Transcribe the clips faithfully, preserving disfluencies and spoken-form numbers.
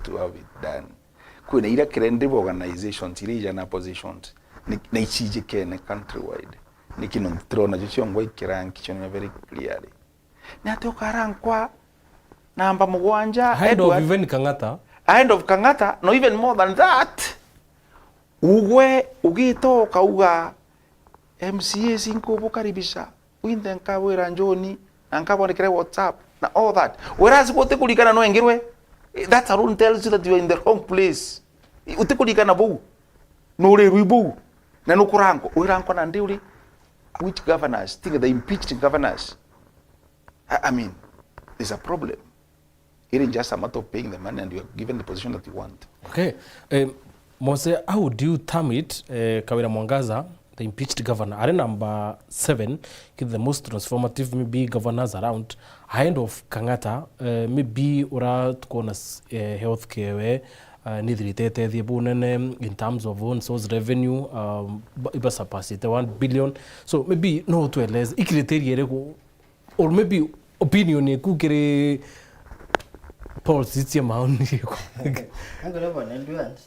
to have it done. Kwina iria credible organizations, iria ijana positions, ni, na icijikene countrywide. Niki nontu turona cio ciongwa ikiranki cionania very clearly. Ni ati ukarankwa namba mugwanja, ahead of Edward, even Kang'ata. Ahead of Kang'ata, no, even more than that. Ugwe ugita ukauga, "M C As inkubukaribisha, winthe nkabwira njoni, na nkabonekere WhatsApp, na all that." Whereas gutikurikana no engirwe, that alone tells you that you are in the wrong place. Utikurikana buu, nurirwi buu, na nukurankwa, wirankwa na ndi uri, which governors? Think the impeached governors. I, I mean, there's a problem. It is just a matter of paying the money and you are given the position that you want. Okay. Um, Mose, how do you term it, uh, Kawira Mwangaza, the impeached governor, are number seven, ki the most transformative maybe governors around, ahead of Kang'ata, uh, maybe ura tukona uh, healthcare we, uh, nithirite ethethie bunene in terms of own source revenue, um, iba surpassite one billion. So maybe no tueleze, ikiriteria iriku Or maybe opinion yaku kiri polls cia maoni iriku? Angore bwana Edward,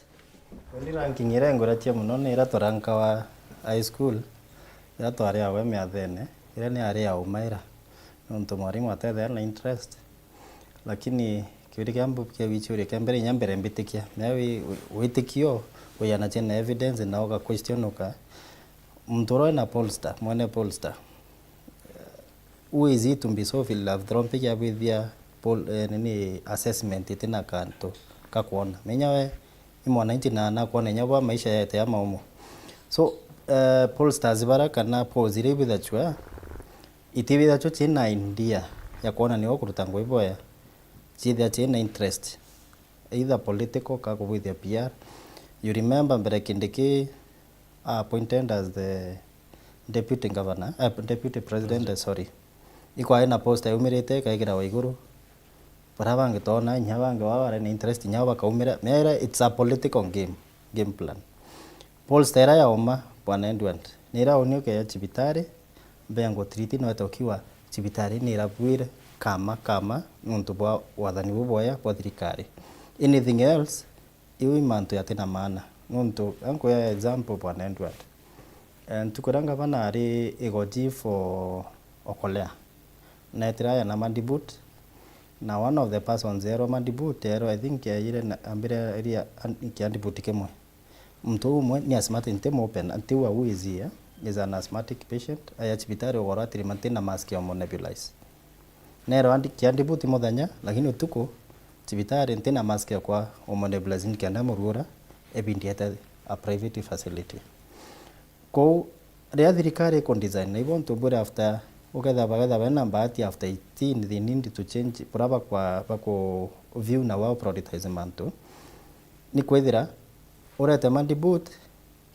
undi ranking iria inguratia muno ni iria twarankawa high school, iria twari awe miathene, iria ni ari ya umaira. Nontu mwarimu atethea na interest. Lakini kiuria kia mbu-, kia wichuria kia mbere inya mbere mbitikia. Mea wi-, wi-, witikio, wiyanache na evidence na uga question uka. Muntu uria wina pollster, mwene pollster. Who is he to be so philanthropic ya bwithia pol-, eh, nini assessment itina kantu ka kwona? Menya we, ni mwananchi na nakwona inya bwa maisha yete ya maumo. So, eh, pollsters bara kana polls iria ibithachwa, itibithachwa ciina idea ya kwona niwe ukuruta ngugi bwea, ciithia ciina interest, either political ka kubwithia P R. You remember mbere Kindiki appointed as the deputy governor, eh, deputy president, sorry. Ikwari na poster yaumirite ikaikira wa iguru. Bara bangi tona, inya bangi baba bari na interest, inya bakaumira. Mera, it's a political game, game plan. Pollster iria ya uma, bwana Edward, ni iria uni ukeya cibitari, mbea ngutreat, no wete ukiwa cibitari ni irabuire kama, kama, nontu bwa wathani bu bwea bwa thirikari. Anything else, iu i mantu yatina maana. Nontu, ankuya example, bwana Edward. Eh, ntuku iria ngavana ari igoji for Okolea, netira aya na madibut, na one of the persons erwa madibut, erwa, I think, yaire na, ambire iria an-, kiadibut kimwe. Muntu umwe ni asthmatic, nti mupena, nti wa who is here, is an asthmatic patient, aya cibitari ugoro atirima, nti na mask ya mo nebulize. Nerwa ndi-, kiandibuti muthenya, lakini utuku, cibitari nti na mask yakwa umo nebulize nikenda muruura, ebindi ete a private facility. Kou, riria thirikari iku design, na ibo ntu bure after, uketha bagetha bena bahati after eighteen, they need to change, bura bakwa, baku view na wao prioritize mantu. Ni kwithira, urete madibut,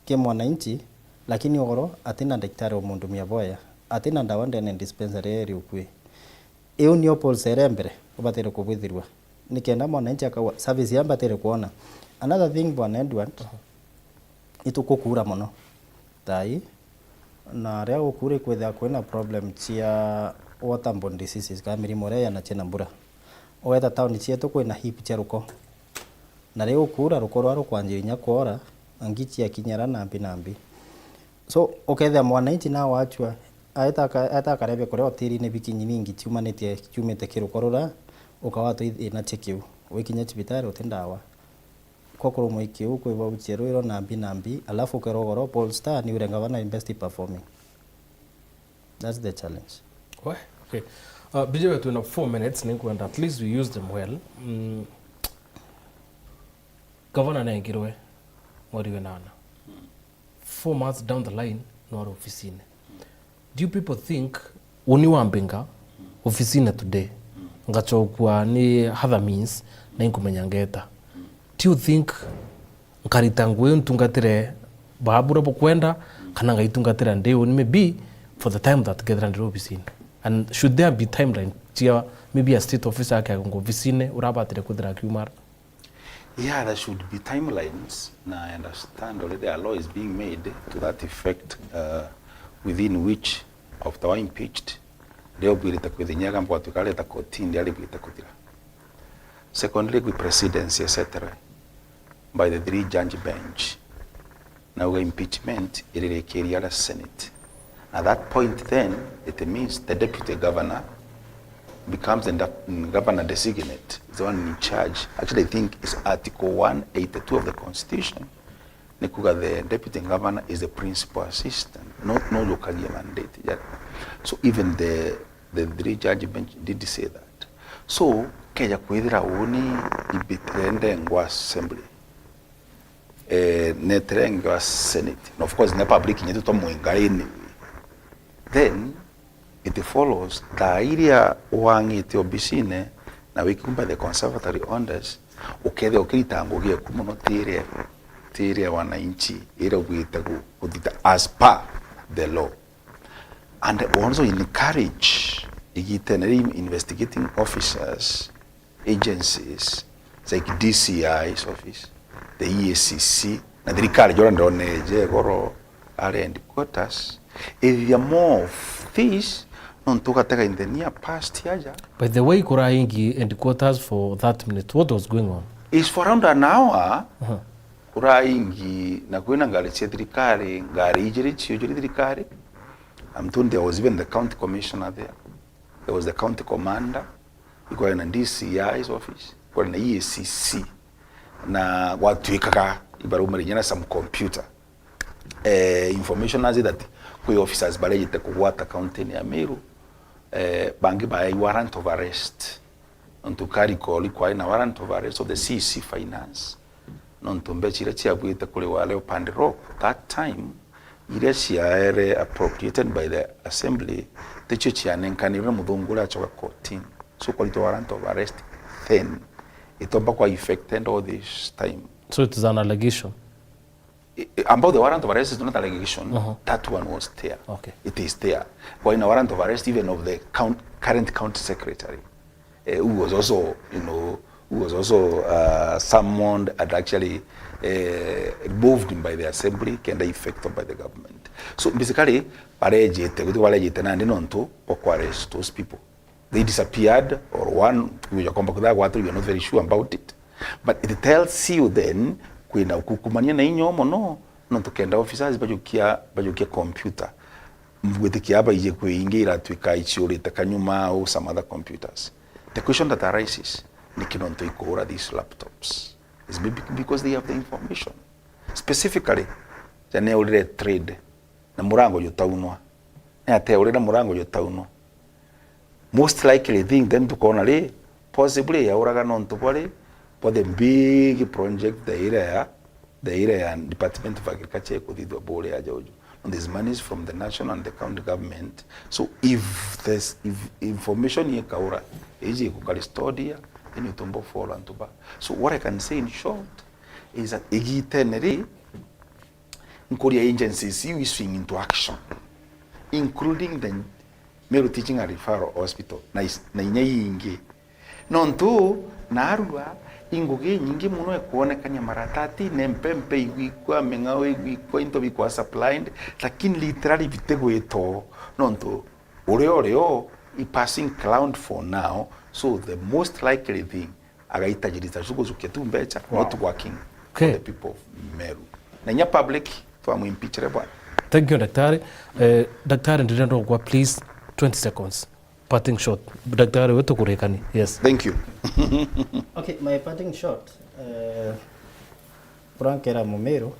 ki mwananchi, lakini ugoro atina ndagitari umundumia bwea, atina ndawa ndene dispensary iri ukui. Iu nio polse iria mbere ubatire kubwithirua, nikenda mwananchi akauga service ya mbatire kuona. Another thing, bwana Edward, itukukuura mono thaa ii, na riria gukuura ikwithira kwina problem cia waterborne diseases, kana mirimo iria yana ciina mbura. Ugeta tauni cietu kwina heap cia ruko. Na riu ukuura ruko rwa rukwanjia inya kwora, na ngi ciakinyara nambi nambi. So, ukethia mwananchi nawe achua, aeta aka-, aeta akaria biakuria hotelini bikinyi ningi ciumanitie, ciumite ki ruko rura, ukawatwa ithina cia kiu. Wikinya cibitari uti ndawa. Kwa kurumwa i kiu, kwi voucher rwiro nambi nambi, alafu ukerwa ugoro Paul Star ni ure ngavana best performing. That's the challenge. We, okay. Uh, B J, we twina four minutes, ni nkwenda at least we use them well. Mm. Gavana nengirwe mweri wenana. Four months down the line, no ari ofisine. Do you people think uni wambinga ofisine today, ngachokua ni other means, na inkumenya ngeta? Do you think nkarita ngugi ntungatire baabura bukwenda, kana ngaitungatira ndi uni maybe for the time that ngethira ndiri obisini? And should there be timeline cia maybe a state officer ake agonga obisine urabatire kwithira akiumara? Yeah, there should be timelines, na I understand already a law is being made to that effect, uh, within which after wa impeached, riobwirite kwithinya gamba watuika areta kotini, riaribwirite kuthira. Secondly, kwi presidency, et cetera, by the three judge bench. Nauga impeachment iririkiria aria Senate. At that point then, it means the deputy governor becomes the governor designate, the one in charge. Actually, I think it's Article one eighty-two of the Constitution. Ni kuga the deputy governor is the principal assistant, no, no jukagia mandate. Yeah. So even the, the three judge bench did say that. So, keja kwithira uni ibitire ndengwa assembly, eh, neterengwa Senate. And of course, ne public nyetu twamwinga anyway. Then, it follows, thaa iria wang'ite obisine na wikumba the conservatory orders, ukethia ukirita ngugi eku mono tiria, tiria wananchi, iria ugwite gu-, kuthita as per the law. And also encourage igitene ri investigating officers, agencies like D C I's office, the E A C C, na thirikari jora ndone je goro are headquarters, ithia more of this, nontu ugatega in the near past aja. By the way, kuraingi headquarters for that minute. What was going on? Is for around an hour. Uh-huh. Kuraingi na kwina ngari cia thirikari, ngari ijiri ciujiri thirikari. I'm told there was even the county commissioner there. There was the county commander. Ikwari na D C I's office. Ikwari na E A C C. Na gwatuikaga ibarumari nyina some computer. Eh, information as that kwi officers barejite kugwata county ya Meru. Eh, bangi baai warrant of arrest. Nontu ka recall ikwari na warrant of arrest of the C C Finance. Nontu mbeca iria ciabuite kuri wa Leopard Rock that time, iria ciaere appropriated by the assembly, ticio cianenkanirwe na muthungu uria acoka kotini. So kwaritwe warrant of arrest then. Itomba kwa effected all this time. So it is an allegation? I-, I-, about the warrant of arrest is not allegation. Uh-huh. That one was there. Okay. It is there. Kwari na warrant of arrest even of the count-, current county secretary, eh, who was also, you know, who was also, uh, summoned and actually, eh, removed by the assembly, kenda effected by the government. So basically, barejite, guti barejite nandi nontu bwa ku arrest those people. They disappeared, or one, tukuja kwamba kuthaa gwatu, we are not very sure about it. But it tells you then, kwina ukukumania na inya mono, nontu kenda officers bajukia, bajukia computer. Mbwitikia baije kwingi iratwika iciurite kanyuma au some other computers. The question that arises, niki nontu ikuura these laptops? Is maybe because they have the information. Specifically, jane urire trade, na murango jutaunwa. Ni atia urire murango jutaunwa? Most likely thing then tukona ri, possibly yauraga nontu bwari, bwa the big project the area ya, the area ya Department of Agriculture ikuthithwa bure ya Jojo. And there's monies from the national and the county government. So if this, if information ikaura, iji ikukari stored here, then you tumbo fall antu ba. So what I can say in short is that igitene ri, nkuria agencies iu iswing into action, including the Meru Teaching and Referral Hospital na is-, na inya ingi. Nontu narua ingugi nyingi mono ikwonekania maratatine, mpempe igwikwa, ming'ao igwikwa, into bikwa supplied, lakini literally bitigwitwo. Nontu urio urio i passing cloud for now, so the most likely thing, agaitajirita cukucukia tu mbeca, wow, not working, okay, for the people of Meru. Na inya public, twamwimpeachire bwana. Thank you, daktari. Eh, daktari, ndirenda gukwa, please, twenty seconds. Parting shot. Daktari, we tukurikani. Yes. Thank you. Okay, my parting shot, eh, buria nkera Mumiru,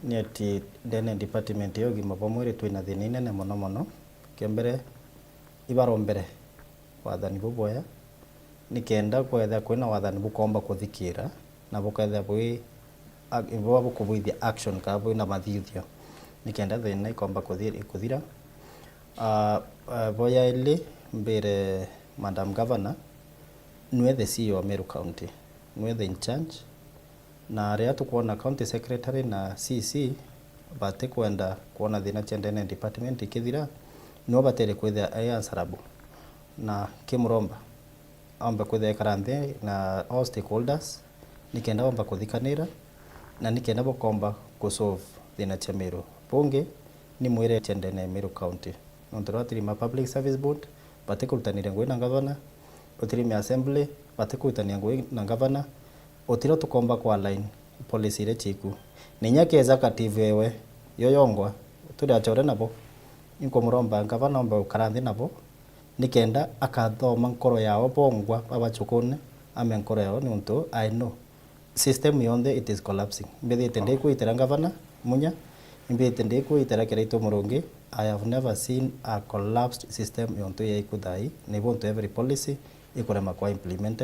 ni ati ndene department ya ugima bwa mwiri twina thina inene mono mono. Kia mbere, ibarombere wathani bubwega, nikenda kwethira kwina wathani bukomba kuthikira, na bukethira bwi, a-, buba bukubwithia action kana bwina mathithio, nikenda thina ikomba kuthi-, kuthira. Ah, ah, bwa yaili, mbire Madam Governor, nwe the C E O wa Meru County, nwe the in charge, na riria tukwona county secretary na C C batikwenda kwona thina cia ndene department ikithira, nio batere kwithira ai answerable. Na kimuromba, ombe kwithira ekara nthi na all stakeholders, nikenda bomba kuthikanira, na nikenda bukomba ku solve thina cia Meru. Bungi, ni mwire cia ndene Meru County. Nontu riria utirima Public Service Board, batikurutanire ngugi na ngavana, utirime assembly, batikwitania ngugi na ngavana, utiro tukomba kwa align policy iria ciku. Na inya keza kativu ewe yoyongwa, turi achore nabo, inkumuromba ngavana ombe gukara nthi nabo, nikenda akathoma nkoro yao bongwa, babachukune, ame nkoro yao, niuntu I know system yonthe it is collapsing. Mbithite ndikwitira ngavana Munya, imbithite ndikwitira Kiraitu Murungi. I have never seen a collapsed system yontu yaiku thai, ni buntu every policy ikurema kwa implemented.